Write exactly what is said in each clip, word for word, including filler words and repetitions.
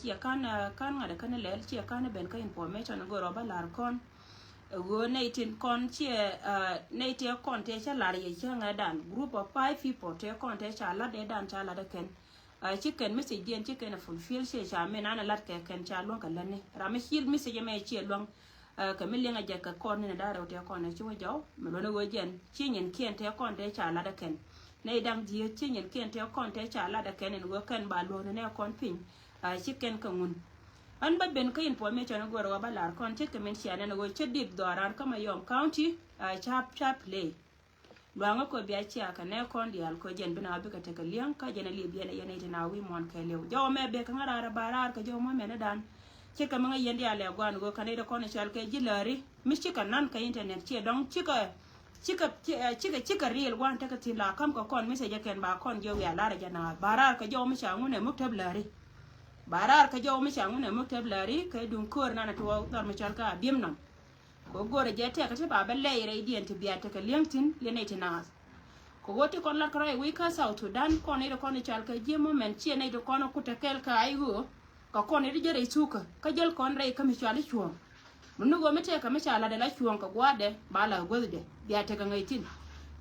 Ciɛ kan, ah, kan ŋa̱t ɛ kɛn lɛl, ciɛ kan ben kä information go̱o̱rä bä la̱r kɔn. Ɛ ɣöö nɛy tin kɔn ciɛ, ah, nɛy tëë kɔn tëë cä la̱r yɛ cäŋɛ dan. Group of five people tëë kɔn tëë ca la̱t ɛ dan ca la̱t ɛ kɛn. Ah, ci kɛn message diɛn ci kɛn ɛ fulfill, ciɛ ca min an ɛ la̱t kɛ kɛn ca luäŋ kɛ lätni. Ram mi ci message ɛmɛ ciɛ luäŋ. Ah, kɛ mi liŋ a jɛ kɛ kɔn ni ni da̱rɛ wä tëë kɔn ɛ ci wä jɔw. Mi luɔ̱n ɛ ɣöö jɛn ci nyin kiɛn tëë kɔn tëë ca la̱t ɛ kɛn. Nɛy da̱ŋ dhieec ci nyin kiɛn tëë kɔn tëë ca la̱t ɛ kɛn ɛn ɣöö kɛn ba luɔ̱n ni nɛ kɔn piny. Ah, ci kɛn kɛ ŋun. An bä ben kä information go̱o̱rä wä bä la̱r kɔn ce̱tkɛ min cia nɛn ɣöö cä dit dhɔaaran kä Mayom County, ah, ca, ca play. Luaŋä kɔ bia cia kɛ nɛ kɔn diaal kɔ jɛn bi na wä bikɛ tekɛ liɛŋ kä jɛn a liep yɛn a yɛn a iti na wi̱i̱ muɔ̱ɔ̱n kɛɛliw. Jɔwä mɛ bek kä ŋa̱ raar ɛ ba raar kɛ jɔwä mɔ mɛn ɛ dan. Ce̱tkɛ mi ŋäc yɛn diaal ɛ gua̱a̱n ɣöö kɛ nɛy ti kɔn ɛ cɔal kɛ ji̱ Läri. Mi cikɛ nan kɛ internet ciɛ dɔ̱ŋ cikɛ, cikɛ, cikɛ, cikɛ, cikɛ riil gua̱a̱n tekɛ thi̱n la ka̱m kɛ kɔn message ɛ kɛn ba kɔn jɔw ya lar ɛ jɛ na ba raar kɛ jɔw mi ca ŋun ɛ muktäb Läri. Ba raar kɛ jɔw mi ca ŋun ɛ muktäb Läri kɛ duŋ köör nan ɛ tuɔɔk dhɔr mi cɔal kɛ Abiemnom. Kɛ ɣöö go̱o̱rɛ jɛ tɛkɛ ti ba bä lɛy rɛydiɛn ti bia tekɛ li̱eŋ thi̱n yɛn nɛy ti naath. Kɛ ɣöö ti kɔn lat kärɔa i̱ wi̱i̱ kä South Sudan kɔn nɛy ti kɔn i̱ cɔal kɛ ji̱ moment ciɛ nɛy ti kɔn i̱ kut tɛ kɛɛl kä IO. Kɛ kɔn i̱ ti jɛ rɛy thukä kä jäl kɔn rɛy kä mi cɔal i̱ cuɔ̱ɔ̱ŋ. Mi ni ɣöö mi tɛkɛ mi ca latdɛ la cuɔ̱ɔ̱ŋ kɛ gua̱a̱thdɛ ba la guäthdɛ bia tekɛ ŋäc thi̱n.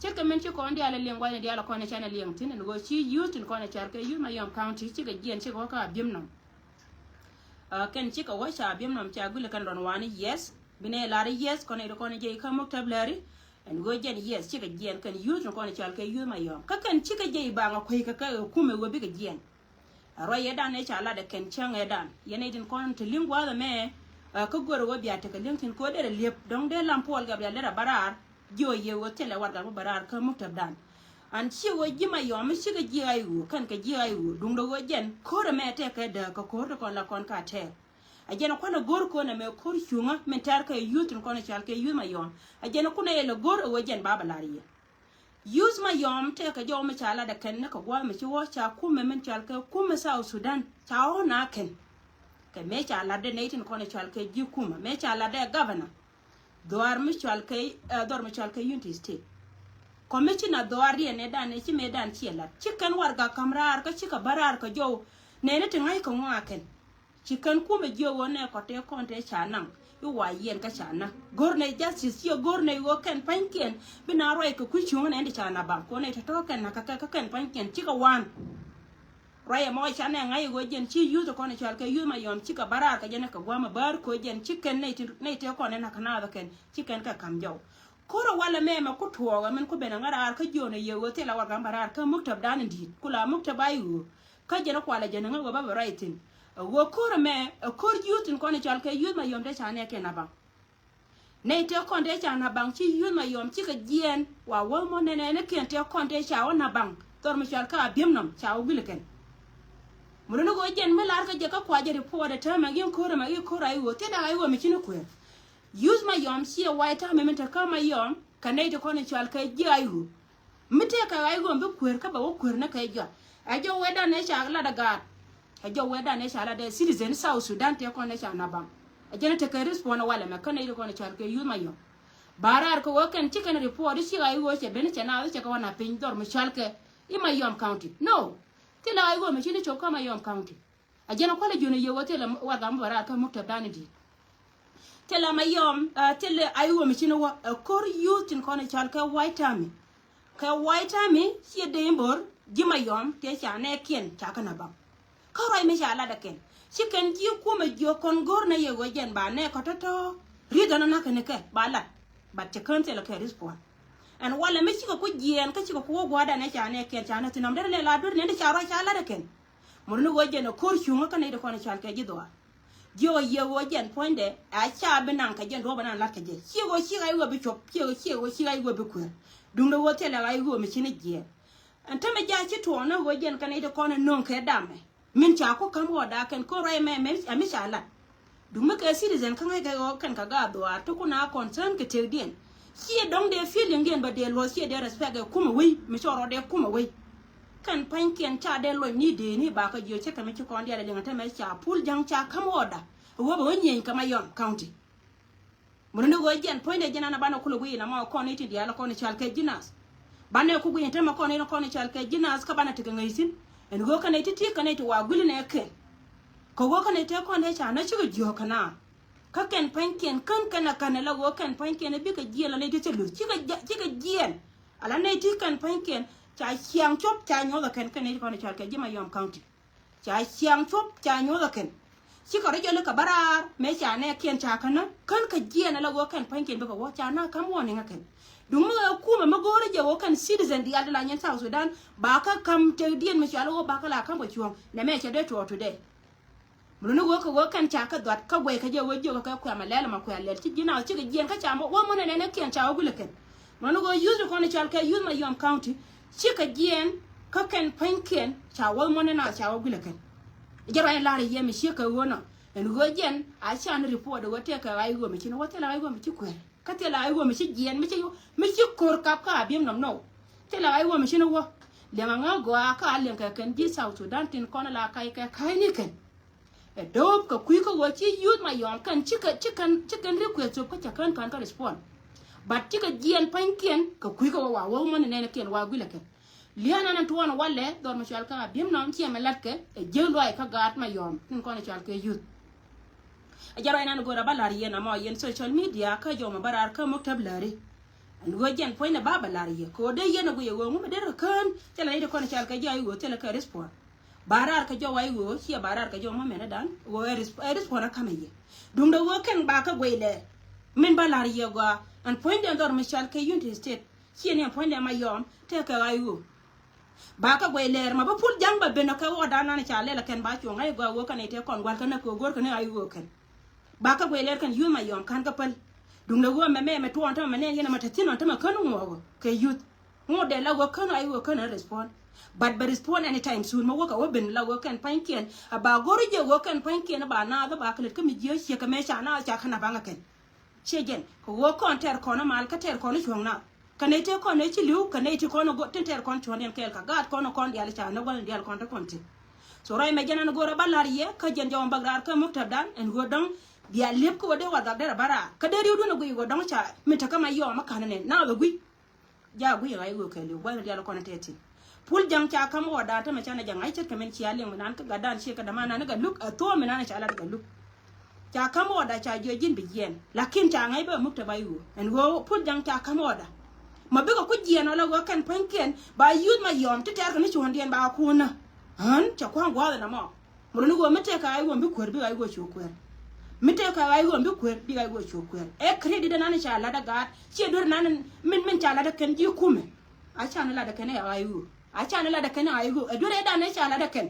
Ce̱tkɛ min ci kɔn diaal i̱ liŋ gua̱thni diaal kɔn i̱ canɛ liŋ thi̱n ɛn ɣöö ci youth tin kɔn i̱ cɔal kɛ youth Mayom County cikɛ jiɛn cikɛ wä kä Abiemnom. Ah, kɛn cikɛ wä ca Abiemnom ca guilɛ kɛn lɔn wani yes. Bi nɛ lar yes kɔn i̱ kɔn i̱ jɛ i̱ kä muktäb Läri. Ɛn ɣöö jɛn yes cikɛ jiɛn kɛn youth ni kɔn i̱ cɔal kɛ youth Mayom. Kä kɛn cikɛ jɛ i̱ baŋ a kueckɛ kɛ ɛ kumɛ ɣöö bikɛ jiɛn. A ruac yɛ dan ɛ ca lat ɛ kɛn cäŋ ɛ dan. Yɛn i̱ tin kɔn ti li̱ŋ gua̱a̱th ɛmɛ, ah, kä go̱o̱rɛ ɣöö bia tekɛ li̱ŋ thi̱n kɛ ɣöö derɛ liep dɔ̱ŋ dee Lam Puɔl Gabriel derɛ bä raar. Jiɔ yɛ ɣöö thilɛ warɛgak mi bä raar kä muktäb dan. An ciɛ ɣöö ji̱ Mayom mi cikɛ jiɛ IO kɛn kɛ jiɛ IO duundɛ ɣöö jɛn ko̱r ɛmɛ tɛkɛ dääk kɛ ko̱r ti kɔn la kɔn ka tɛɛr. A jɛn a kuanɛ go̱r kɔn ɛmɛ ko̱r cuŋä min tɛr kɛ youth tin kɔn i̱ cɔal kɛ youth Mayom. A jɛn a kunɛ yɛ lɛ go̱r ɛ ɣöö jɛn ba bɛ lar yɛ. Youth Mayom tɛkɛ jɔw mi ca lat ɛ kɛn ni kɛ gua̱a̱th mi ci wä ca kumɛ min cɔal kɛ kumɛ South Sudan ca wä na kɛn. Kɛ mëë ca lat dɛ nɛy tin kɔn i̱ cɔal kɛ ji̱ kumɛ mëë ca lat dɛ governor. Dhɔaar mi cɔal kɛ, eh, dhɔr mi cɔal kɛ Unity State. Commissioner dhɔaar diɛn ɛ dan ɛ ci mëë dan ciɛ lat ci kɛn warɛgak ka̱m raar kä cikɛ bä raar kɛ jɔw. Nɛni ti ŋa̱c kɛ ŋɔaa kɛn. Ci kɛn kumɛ jiök ɣöö nɛ kɔ tëë kɔn tëë ca naŋ i̱ wa yɛn kä ca naŋ go̱r nɛy justice ciɛ go̱r nɛy ɣöö kɛn pa̱nykiɛn bi na ruac kɛ kui̱ cuŋä nɛn ti ca na baŋ kuɔn nɛy tɔ̱tɔ̱ kɛn nakä kɛ kä kɛn pa̱nykiɛn cikɛ wan. Ruac ɛmɔ ca nɛ ŋa̱c ɣöö jɛn ci youth kɔn i̱ cɔal kɛ youth Mayom cikɛ bä raar kɛ jɛn ɛ kɛ gua̱a̱m ɛ bäär ko̱ jɛn ci kɛn nɛy ti, nɛy tëë kɔn ɛ nakä naath ɛ kɛn ci kɛn kɛ ka̱m jɔw. Ko̱r ɛ walɛ mɛ mɛ ku tuɔɔk ɛ min ku ben ɛ ŋa̱ raar kä jiön ɛ yɛ ɣöö thilɛ warɛgak bä raar kä muktäb dan in di̱i̱t ku la muktäb IO. Kä jɛn ɛ kualɛ jɛn ɛ ŋäc ɣöö bä bɛ ruac thi̱n. Ɛ ɣöö ko̱r ɛmɛ ɛ ko̱r youth in kɔn i̱ cɔal kɛ youth Mayom te ca nɛ kɛn a baŋ. Nɛy tëë kɔn tëë ca na baŋ ci youth Mayom cikɛ jiɛɛn wa wäth mɔ nɛnɛ ni kiɛn tëë kɔn tëë ca wä na baŋ. Dhɔr mi cɔal kä Abiemnom ca wä guil kɛn. Muni ni ɣöö jɛn mi lar kä jɛ kä kua jɛ report ɛ täämɛ gi̱n ko̱r ɛmɛ i̱ ko̱r a i̱ ɣöö thiet dak a i̱ ɣöö mi ci ni kuëër. Youth Mayom ciɛ wac täämɛ min te kä Mayom kɛ nɛy ti kɔn i̱ cɔal kɛ ji̱ a i̱ ɣöö. Mi tëë kɛ ɣa̱c ɣöö mi bi kueer kä bɛ wä kueer ni kɛ jɔak. Ɛ jɔw wee dan ëë ca lat ɛ gaat. Ɛ jɔw wee dan ëë ca lat ɛ citizen South Sudan tëë kɔn ëë ca na baŋ. Ɛ jɛn ɛ tekɛ respond walɛ mɛ kä nɛy ti kɔn ɛ cɔal kɛ youth Mayom. Ba raar kɛ ɣöö kɛn ci kɛn report i̱ ci ɣa̱c ɣöö cɛ ben cɛ naath i̱ cɛ kɛ wä na piny dhɔr mi cɔal kɛ i̱ Mayom County. No. Thilɛ ɣa̱c ɣöö mi ci ni cop kä Mayom County. A jɛn a kualɛ jiön a yio̱w a thilɛ warɛgak mi bɛ raar kä muktäb dan in di̱i̱t. Thilɛ Mayom, ah, thilɛ a i̱ ɣöö mi ci ni wä ɛ ko̱r youth tin kɔn i̱ cɔal kɛ White Army. Kɛ White Army ciɛ dee in bo̱r ji̱ Mayom tëë ca nɛɛkiɛn ca kɛn a baŋ. Kä ruac mi ca lat ɛ kɛn ci kɛn ji̱ kumɛ jiök kɔn go̱r nɛ yɛ ɣöö jɛn ba nɛɛkɔ tɔ̱tɔ̱. Ri̱th ɛn ɛ na̱k kɛn kɛ ba lat. But cɛ kään thilɛ kɛ respond. Ɛn walɛ mi cikɛ ku jiɛɛn kä cikɛ ku wä gua̱a̱r dan ɛ ca nɛɛkiɛn ca nɛ thi̱n ɔm derɛ nɛ la duer nɛn ti ca ruac ca lat ɛ kɛn. Mur ni ɣöö jɛn ɛ ko̱r cuŋä kä nɛy ti kɔn i̱ cɔal kɛ ji̱ dhɔaar. Jiök ɛ yiëë ɣöö jɛn puɔ̱nydɛ a ca bi naŋ kɛ jɛn duɔ̱ɔ̱p ɛ naŋ la̱t kɛ jɛ. Ciɛ ɣöö ciɛ ɣa̱c ɣöö bi cuɔp, ciɛ ɣöö, ciɛ ɣöö ciɛ ɣa̱c ɣöö bi kueer. Duundɛ ɣöö thilɛ ɣa̱c ɣöö mi ci ni jiɛɛn. Ɛn tämɛ jaa ci tuɔɔk ni ɣöö jɛn kɛ nɛy ti kɔn ɛ nöŋ kɛ damɛ. Min ca ku ka̱m ɣɔɔda kɛn ko̱r ruac ɛmɛ, ɛmɛ, ɛmɛ ca lat. Duŋ mi kɛ citizen kä ŋäc kɛ ɣɔɔ kɛn kɛ gaat dhuaar ti kun a concern kɛ tëkdiɛn. Ciɛ dɔ̱ŋ dee feelingdiɛn bä dee luɔ̱th ciɛ dee respect ɛ kumɛ wei mi cɔɔr rɔ dee kumɛ wei. Kɛn pa̱nykiɛn ca dee luɔ̱ny ni dee ni bakä jiö cä kɛ mi ci kɔn diaal ɛ liŋ ɛ tämɛ ca pul ja̱ŋ ca ka̱m ɣɔɔda. Ɛ wä bɛ wä nyieny kɛ Mayom County. Muni ni ɣöö jɛn puɔ̱nydɛ ji̱n an a banɛ kulɛ guiy in amɔ kɔn i̱ ti diaal kɔn i̱ cɔal kɛ ji̱ nath. Banɛ ku guiy in tämɛ kɔn i̱ kɔn i̱ cɔal kɛ ji̱ nath kä banɛ tekɛ ŋäc thi̱n. Ɛn ɣöö kɛn i̱ ti ti kɛn i̱ ti wa guili nɛ kɛn. Kɛ ɣöö kɛn ɛ tëë kɔn dee ca nä cikɛ jiɔ̱ɔ̱k kɛ naath. Kä kɛn pa̱nykiɛn kän kɛn ɛ kän ɛ la ɣöö kɛn pa̱nykiɛn ɛ bikɛ jiɛn la nɛy ti thil luth cikɛ jiɛn. Ala nɛy ti kɛn pa̱nykiɛn ca ciaŋ cuɔp ca nyuɔth ɛ kɛn kɛn nɛy ti kɔn ɛ cɔal kɛ ji̱ Mayom County. Ca ciaŋ cuɔp ca nyuɔth ɛ kɛn. Cikɛ rɔ jɔli kɛ bä raar mëë ca nɛɛkiɛn ca känä kän kɛ jiɛn ala ɣöö kɛn pa̱nykiɛn bikɛ wä ca na ka̱m warning ɛ kɛn. Duŋ mi ɣä kumɛ mi go̱o̱rä jɛ ɣöö kɛn citizen diaal ti la nyin South Sudan ba kä ka̱m tëkdiɛn mi cɔal ɣöö ba kä la ka̱m kɛ cuɔ̱ɔ̱ŋ nɛmɛ cɛ dee tuɔɔk today. Mɛ luni ɣöö kɛ ɣöö kɛn ca kɛ dhuat kä guɛy kä jɛ ɣöö jiök kɛ kuɛmɛ lɛl ɛmɛ kuɛ lɛl ci ji̱n a cikɛ jiɛn kä ca mɔ wä mɔnɛ nɛnɛ kiɛn ca wä guilɛ kɛn. Mɛ luni ɣöö youth kɔn cɔal kɛ youth Mayom County cikɛ jiɛn kä kɛn pa̱nykiɛn ca wä mɔnɛ na ca wä guilɛ kɛn. Jɛ ruany lar yɛ mi ciek kɛ ɣöö nɔ ɛn ɣöö jɛn a can report ɣöö tëëkɛ ɣa̱c ɣöö mi ci ni wä thilɛ ɣa̱c ɣöö mi ci kuɛɛr. Kä thilɛ ɣa̱c ɣöö mi ci jiɛɛn mi ci mi ci ko̱r kap kä Abiemnom nɔw. Thilɛ ɣa̱c ɣöö mi ci ni wä liɛŋ aŋä gɔaa kä a liɛŋ kɛ kɛn ji̱ South Sudan tin kɔn la kac kɛ ka̱cni kɛn. Ɛ do̱o̱p kɛ kui̱ kä ɣöö ci youth Mayom kɛn ci kɛ ci kɛn ci kɛn request cop kä cɛ kän kän kä respond. But cikɛ jiɛɛn pa̱nykiɛn kɛ kui̱ kä ɣöö wa wä mɔni nɛnɛ kiɛn wa guilɛ kɛn. Li̱an ɛn tuɔɔn walɛ dhɔr mi cual kä Abiemnom ciɛ mi latkɛ ɛ jiäk luay kä gaat Mayom tin kɔn cual kɛ youth. Ɛ jɛ ruac nan go̱o̱r a bä la̱r yɛn amɔ yɛn social media kä jɔw mi bä raar kä muktab läri. Ɛn ɣöö jɛn puɔ̱nydɛ ba bä la̱r yɛ kɛ ɣöö dee yɛn a guic ɛ ɣöö ŋu mi derɛ kään thilɛ nɛy ti kɔn cal kɛ ji̱ a i̱ ɣöö thilɛ kɛ respond. Ba raar kɛ jɔw a i̱ ɣöö ciɛ ba raar kɛ jɔw mɔ mɛnɛ dan ɣöö ɛ respond a ka̱mɛ yɛ. Duundɛ ɣöö kɛn ba kä guic lɛ min bä la̱r yɛ gɔaa ɛn puɔ̱nydɛ dhɔr mi cal kɛ Unity State. Ciɛ ni ɛn puɔ̱nydɛ Mayom tëëkɛ ɣa̱c ɣöö. Ba kä guɛy lɛɛr ma bä pul ja̱ŋ bä ben ɔ kɛ ɣɔɔdan nan ca lɛl ɛ kɛn ba cuɔ̱ŋ ɣa̱c gɔaa ɣöö kɛn ɛ tëë kɔn gua̱l kɛn ɛ kɛ ɣöö go̱r kɛn ɛ ɣa̱c ɣöö kɛn. Ba kä guɛy lɛɛr kɛn youth Mayom ka̱n kä päl. Duŋdɛ ɣöö mɛ mɛ mɛ tuɔɔn tämɛ mɛ nɛn yɛn ɛ mɛ te thi̱n ɔn tämɛ kän ŋuɔɔk ɔ kɛ youth. Ŋuɔɔk dɛ la ɣöö kän ɣa̱c ɣöö kän ɛ respond. But bɛ respond anytime soon mɛ wä kɛ wä ben la ɣöö kɛn pa̱nykiɛn a ba go̱r jɛ ɣöö kɛn pa̱nykiɛn ba naath ba kɛ lät kä mi jiääk ciek kɛ mɛ ca naath ca kän a baŋ ɛ kɛn. Ciɛ jɛn kɛ ɣöö kɔn tɛɛr kɔn mal kä tɛɛr kɔn cuɔ̱ŋ na. Kɛ nɛy tëë kɔn nɛy ci li̱w kɛ nɛy ti kɔn got tin tɛɛr kɔn cuɔ̱ŋ yɛn kɛɛl kɛ gaat kɔn kɔn diaal ca nä gua̱n diaal kɔn te kɔn ti. So ruac mɛ jɛn an go̱o̱r ɛ bä la̱r yɛ kä jɛn jɔw bäk raar kä muktab dan ɛn ɣöö dɔ̱ŋ bia liep kä ɣöö dee wa dhak derɛ bä raar kä dee ri̱w duun ɛ guic ɣöö dɔ̱ŋ ca mi te kä Mayom ɛ ka̱n nɛn na bɛ guic. Ja guic ɣa̱c ɣöö kɛɛliw gua̱thni diaal kɔn tɛth thi̱n. Pul ja̱ŋ ca ka̱m ɣɔɔdan tämɛ canɛ ja̱ŋ ɣa̱c ce̱tkɛ min cia liŋ mi nan kä gatdan ciɛ kɛ däman nan kä luk ɛ thuɔ̱ɔ̱m mi nan ca lat kä luk. Ca ka̱m ɣɔɔda ca jiɔ ji̱n bi jiɛɛn lakin ca ŋa̱c bä muk te ba i̱ ɣöö ɛn ɣöö pul ja̱ŋ ca ka̱m ɣɔɔda. Ma bikɛ ku jiɛɛn ɔ la ɣöö kɛn pua̱nykiɛn ba youth Mayom ti tɛɛr kɛ ni cuɔ̱ndiɛn ba kuunä. Ɣän ca kua̱ŋ gua̱a̱th ɛn ɛmɔ. Muruni ɣöö mi tëëkɛ ɣa̱c ɣöö mi kuer bi ɣa̱c ɣöö cu kuer. Mi tëëkɛ ɣa̱c ɣöö mi kuer bi ɣa̱c ɣöö cu kuer. Ɛ credit ɛnan ca lat ɛ gaat ciɛ duer ɛnan min min ca lat ɛ kɛn ji̱ kumɛ. A ca ni lat ɛ kɛn ɛ ɣa̱c ɣöö a ca ni lat ɛ kɛn ɛ ɣa̱c ɣöö ɛ duer ɛ dan ɛ ca lat ɛ kɛn.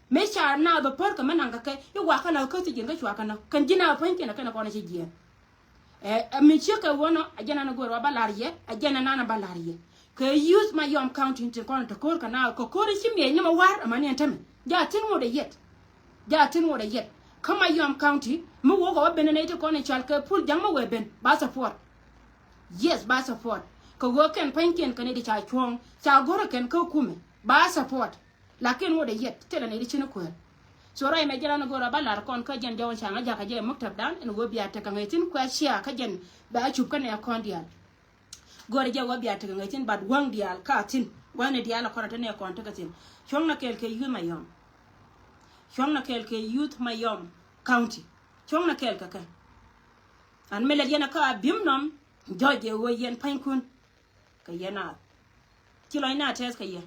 Mi ca naath bɛ pär kɛ mi naŋ kɛ kɛ i̱ wakä nath kä thi̱ji̱n kä cua kɛ nath kɛn ji̱ naath pua̱nykiɛn ɛ kɛn ɛ kɔn ɛ ci jiɛɛn. Ɛ mi ciek kɛ ɣöö nɔ a jɛn an go̱o̱r wa ba la̱r yɛ a jɛn an an ba la̱r yɛ. Kɛ youth Mayom County tin kɔn te ko̱r kɛ na kɛ ko̱r ci miɛc ni ma war ama ni ɛn tämɛ. Ja thin ŋot ɛ yɛt. Ja thin ŋot ɛ yɛt. Kä Mayom County mi wok ɛ wä ben nɛy ti kɔn in cɔal kɛ pul ja̱ŋ mi wee ben ba support. Yes ba support. Kɛ ɣöö kɛn pa̱nykiɛn kɛ nɛy ti ca cuɔ̱ɔ̱ŋ ca go̱r ɛ kɛn kä kumɛ ba support. Lakin ŋot ɛ yɛt thilɛ nɛy ti ci ni kuäär. So ruac mɛ jɛn an go̱o̱r a ba lar kɔn kä jɛn jɔwä ca ŋa jakä jɛ muktab dan ɛn ɣöö bia tekɛ ŋäc thi̱n kuɛ cia kä jɛn bɛ a cup kä nɛ kɔn diaal. Go̱o̱r jɛ ɣöö bia tekɛ ŋäc thi̱n bat wäŋ diaal ka thi̱n wäŋni diaal a kɔn a te nɛ kɔn tekɛ thi̱n. Cuɔ̱ŋ na kɛɛl kɛ youth Mayom. Cuɔ̱ŋ na kɛɛl kɛ youth Mayom County. Cuɔ̱ŋ na kɛɛl kɛ kɛ. An mi lɛt yɛn a kä a bi̱m nɔm jɔc jɛ ɣöö yɛn pa̱nykun. Kɛ yɛ naath. Ci lɔc naath tɛth kɛ yɛ.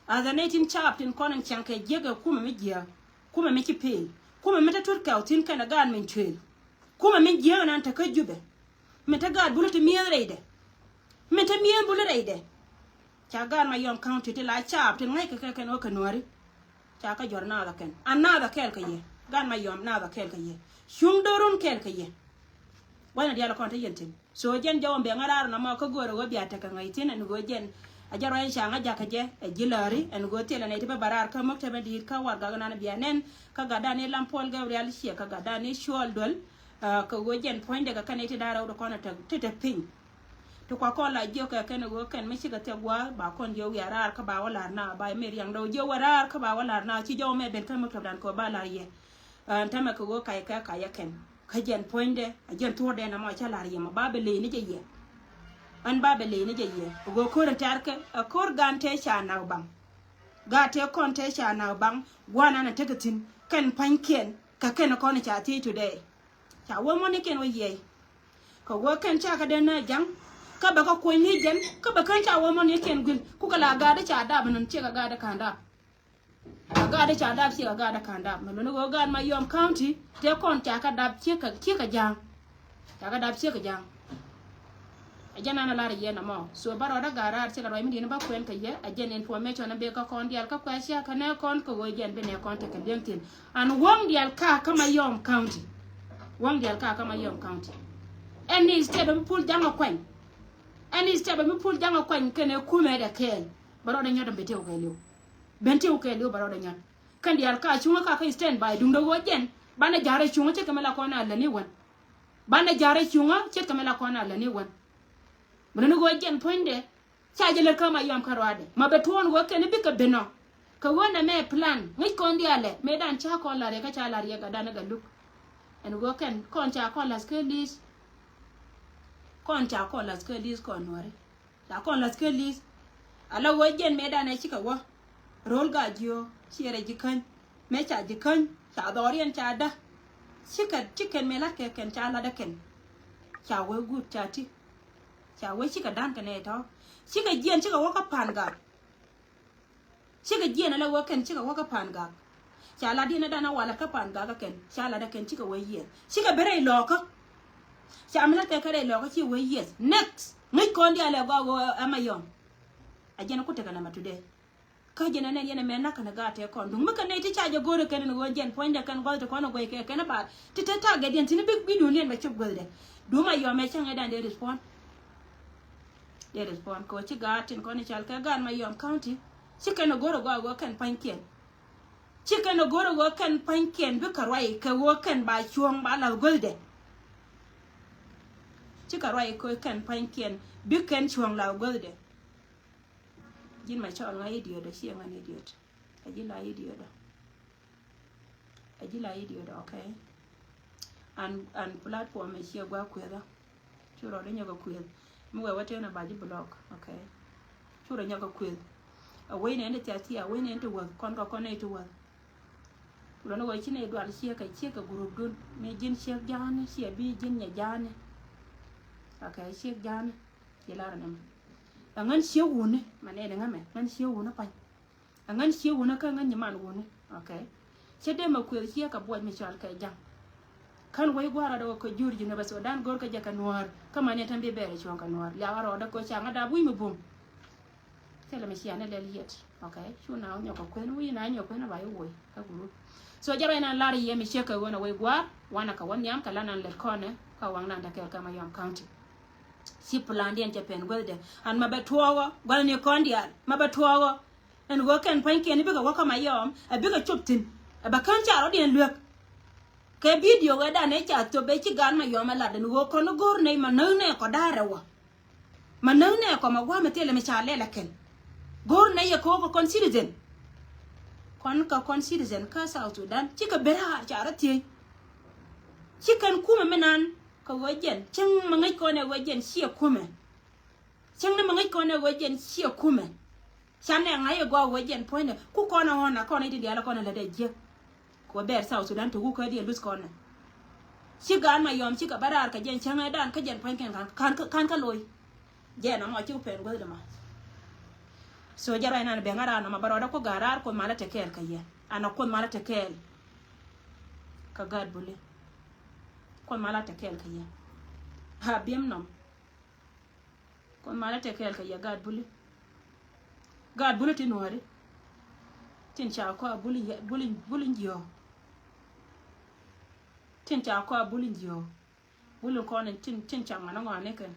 Ath ɛ nɛy tin caap tin kɔn in cäŋ kɛ jiäk ɛ kumɛ mi jiääk. Kumɛ mi ci peel. Kumɛ mi te tut kɛw thi̱n kɛn ɛ gaat min cuëël. Kumɛ mi jiääk ɛnan te kä Jubɛ. Min te gaat buli ti mi̱eth rɛydɛ. Min te mi̱eth buli rɛydɛ. Ca gaat Mayom County ti la caap tin ŋa̱ckɛ kɛ kɛn wä kɛ nuääri. Ca kä jɔr naath ɛ kɛn. An naath ɛ kɛɛl kɛ yɛ. Gaat Mayom naath ɛ kɛɛl kɛ yɛ. Cuŋ do̱run kɛɛl kɛ yɛ. Gua̱thni diaal ɛ kɔn te yɛn thi̱n. So jɛn jɔw ɛn bɛ ŋa̱ raar nɔmɔ kä go̱o̱rɛ ɣöö bia tekɛ ŋäc thi̱n ɛn ɣöö jɛn a jɛ ruac in ca ŋa̱ jakä jɛ ɛ ji̱ läri ɛn ɣöö thilɛ nɛy ti bä bä raar kä muktab in di̱i̱t kä warɛgak inan bia nɛn kä gatdan i̱ Lam Puɔl Gabriel ciɛ kä gatdan i̱ Cuɔl Duel. Kä ɣöö jɛn puɔ̱nydɛ kɛ kɛn nɛy ti da̱a̱ rɛw ti kɔn ɛ te piny. Ti kua kɔn la jiök kɛ kɛn ɣöö kɛn mi cikɛ thiɛ gua̱a̱th ba kɔn jiök wiaa raar kä ba wä la̱r na ba mi riaŋ dɔw jiök wä raar kä ba wä la̱r na ci jɔw mɛ ben kä muktab dan kɛ ɣöö ba la̱r yɛ. Ɛn täämɛ kɛ ɣöö kac kɛ kac ɛ kɛn. Kä jɛn puɔ̱nydɛ a jɛn thuɔ̱ɔ̱rdɛ nɔmɔ cä la̱r yɛ mɔ ba bɛ ley ni jɛ yɛ. Ɛn ba bɛ ley ni jɛ yɛ ɣöö ko̱r in tɛ̈rkɛ ɛ ko̱r gan tëë ca nak baŋ. Gaat tëë kɔn tëë ca nak baŋ gua̱a̱r nan a tekɛ thi̱n. kɛn pa̱nykiɛn kɛ kɛn kɔn ca thiec today. Ca wä mɔnikiɛn wä yiɛy. Kɛ wä kɛn ca kɛ den na jaŋ. Kä bɛ kɛ kuɔ̱ny ni jɛn kä bɛ kɛn ca wä mɔnikiɛn guil kukɛ la gaatdä ca dap nɔn ciɛ kɛ gaatdä ka̱n dap. Kɛ gaatdä ca dap ciɛ kɛ gaatdä ka̱n dap mɛ luni wä gaat Mayom County tëë kɔn ca kɛ dap ciɛ kɛ ciɛ kɛ ja̱a̱ŋ. Ca kɛ dap ciɛ kɛ ja̱a̱ŋ. Ɛ jɛn an a lar yɛ nɔmɔ. So ba rɔɔdä gat raar cikɛ ruac mi di̱n ba kuɛn kɛ yɛ. Ɛ jɛn information a bek kä kɔn diaal kä kuɛ cia kɛ nɛ kɔn kɛ ɣöö jɛn bi nɛ kɔn tekɛ li̱eŋ thi̱n. An wäŋ diaal ka kä Mayom County. Wäŋ diaal ka kä Mayom County. Ɛn ni step bi pul jaŋ a kuany. Ɛn ni step bi pul jaŋ a kuany kɛnɛ kumɛ dɛ kɛɛl. Ba rɔɔdä nyɔt dɛ bi tëw kɛɛliw. Ben tëw kɛɛliw ba rɔɔdä nyɔt. Kɛn diaal ka cuŋä ka kä stand by duŋdɛ ɣöö jɛn. Banɛ ja̱rɛ cuŋä ce̱tkɛ mi la kɔn a läni wän. Banɛ ja̱rɛ cuŋä ce̱tkɛ mi la kɔn a läni wän. Bä ni ɣöö jɛn puɔ̱nydɛ ca jɛ lät kä Mayom kä ruaadɛ ma bɛ tuɔɔn ɣöö kɛn bikɛ ben ɔ. Kɛ ɣöö nɛ mɛ plan ŋäc kɔn diaalɛ mëë dan ca kɔn la̱r yɛ kä ca la̱r yɛ gatdan ɛ gat luk. Ɛn ɣöö kɛn kɔn ca kɔn la̱th kä li̱th. Kɔn ca kɔn la̱th kä li̱th kɔn nuɔ̱ri. La kɔn la̱th kä li̱th. Ala ɣöö jɛn mëë dan ɛ cikɛ wä. Ro̱l gat jiö ciɛ rɛ ji̱ käny. Mëë ca ji̱ käny ca dhɔriɛn ca dä. Cikɛ cikɛn mëë la̱t kɛ kɛn ca la̱t ɛ kɛn. Ca wee guut ca ti. Ca wee cikɛ da̱n kɛ nɛy tɔ̱. Cikɛ jiɛn cikɛ wä kä pa̱a̱n gak. Cikɛ jiɛn ala wee kɛn cikɛ wä kä pa̱a̱n gak. Ca la diɛn ɛ dan a walat kä pa̱a̱n gak kä kɛn ca lat ɛ kɛn cikɛ wee yiɛth. Cikɛ ben rɛy lɔɔkä. Ca mi lat kɛ kɛ rɛy lɔɔkä ci wee yiɛth. Next ŋäc kɔn diaal ɛ gɔaa wee ɛ Mayom. A jɛn ku tekɛ nɛmɛ today. Kä jɛn ɛ nɛn yɛn ɛ mɛ nak kɛn ɛ gaat tɛ kɔn duŋ mi kɛ nɛy ti ca jɛ go̱o̱rɛ kɛn ɛn ɣöö jɛn puɔ̱nydɛ kɛn gua̱th ti kɔn ɛ guɛy kɛ kɛn ɛ baar ti te ta̱a̱ gɛtdiɛn thi̱n bi bi duundiɛn bɛ cop guäthdɛ. Duuma yɔmɛ cäŋ ɛ dan dee respond. Dee respond kɛ ɣöö ci gaat tin kɔn i̱ cal kɛ gaat Mayom County. Ci kɛn ɛ go̱o̱rɛ gɔaa ɣöö kɛn pa̱nykiɛn. Ci kɛn ɛ go̱o̱rɛ ɣöö kɛn pa̱nykiɛn bikɛ ruac kɛ ɣöö kɛn ba cuɔ̱ɔ̱ŋ ba la̱th guäthdɛ. Cikɛ ruac kɛ ɣöö kɛn pa̱nykiɛn bi kɛn cuɔ̱ɔ̱ŋ la̱th guäthdɛ. Ji̱n ma cɔɔl ŋa idiot ɔ ciɛ ŋa ni idiot. Ɛ ji̱ la idiot ɔ. Ɛ ji̱ la idiot ɔ, okay. An an platform ɛ ciɛ gua kueth ɔ. Cu rɔɔdɛ nyɔk ɛ kueth. Mi wee wä tëë na ba ji̱ block, okay. Cu rɔ nyɔk ɛ kueth. Ɛ wec nɛn ti thiath thiath, ɛ wec nɛn ti wäth, kɔn kɛ kɔn nɛy ti wäth. Kulɔni wee ci nɛy dual ciek kɛ ciek kɛ group dun. Mi ji̱n ciek ja̱a̱ni, ciɛ bi ji̱n nyɛ ja̱a̱ni. Okay, ciek ja̱a̱ni. Ci lar nɛmɛ. Ɛ ŋän ciek wuni, ma nɛn ŋä mɛ, ŋän ciek wuni pa̱ny. Ɛ ŋän ciek wuni kä ŋän nyiman wuni, okay. Cä dee mɛ kuëth ciek kɛ buɔc mi cɔal kɛ ja̱ŋ. Kän wec gua̱a̱r rɔɔdɛ wä kɛ jur ji̱n bɛ Sudan go̱r kɛ jɛ kɛ nuäär. Kä ma nɛn täm bi bɛɛr cuɔ̱ŋ kɛ nuäär. Liakä rɔɔdɛ kɛ ca̱ŋä dap wi̱i̱ mi bum. Thilɛ mi cianɛ lɛl yet, okay. Cu na nyɔk kɛ kuën wi̱i̱ na nyɔk kuën ba i̱ woc kä group. So jɛ ruac nan lar yɛ mi ciek kɛ ɣöö na wec gua̱a̱r wanɛ kɛ wä nhiam kɛ la nan lɛt kɔnɛ kä waŋ nan te kɛɛl kä Mayom County. Ci plandiɛn cɛ pɛn guäthdɛ an ma bɛ tuɔɔkɔ gua̱thni kɔn diaal ma bɛ tuɔɔkɔ. Ɛn ɣöö kɛn pa̱nykiɛn i̱ bikɛ wä kä Mayom ɛ bikɛ cop thi̱n ɛ bɛ kän ca rɔ̱diɛn luek. Kɛ bidio wee dan ɛ ca thop ɛ ci gaat Mayom ɛ lat ɛn ɣöö kɔn i̱ go̱o̱r nɛy ma näk nɛ kɔ da̱a̱r ɛ wä. Ma näk nɛ kɔ ma gua̱a̱mɛ thilɛ mi ca lɛl ɛ kɛn. Go̱o̱r nɛ yɛ kɛ ɣöö kɛ kɔn citizen. Kɔn kɛ kɔn citizen kä South Sudan cikɛ ben raar ca rɔ thiec. Ci kɛn kumɛ mi nan kɛ ɣöö jɛn cäŋ ma ŋäc kɔn ɛ ɣöö jɛn ciɛ kumɛ. Cäŋ ni ma ŋäc kɔn ɛ ɣöö jɛn ciɛ kumɛ. Ca nɛ ŋa̱c ɛ gɔaa ɣöö jɛn puɔ̱nydɛ ku kɔn ɛ ɣɔn a kɔn ɛ ti diaal ɛ kɔn ɛ lät ɛ jiäk. Kɛ ɣöö bɛɛr South Sudan te wuk kä diɛ luth kɔn nɛ. Ci gaat Mayom cikɛ bä raar kɛ jɛn cäŋɛ dan kä jɛn pua̱nykiɛn kan kan kä loc. Jɛn ɔmɔ ci wä pɛn guäth däma. So jɛ ruac nan bɛŋ a raar nɔmɔ bä rɔɔdä kuoth gaat raar kuoth malä te kɛɛl kɛ yɛ. An a kuoth malä te kɛɛl kɛ gaat Buli. Kuoth malä te kɛɛl kɛ yɛ. A biɛm nɔm. Kuoth malä te kɛɛl kɛ yɛ gaat Buli. Gaat Buli ti nuɔɔri. Tin ca kɔa Buli, Buli, Buli jiɔɔ. Tin ca kɔa Buli jiɔɔ. Buli kɔn in tin, tin ca ŋɔni ŋɔni kɛn.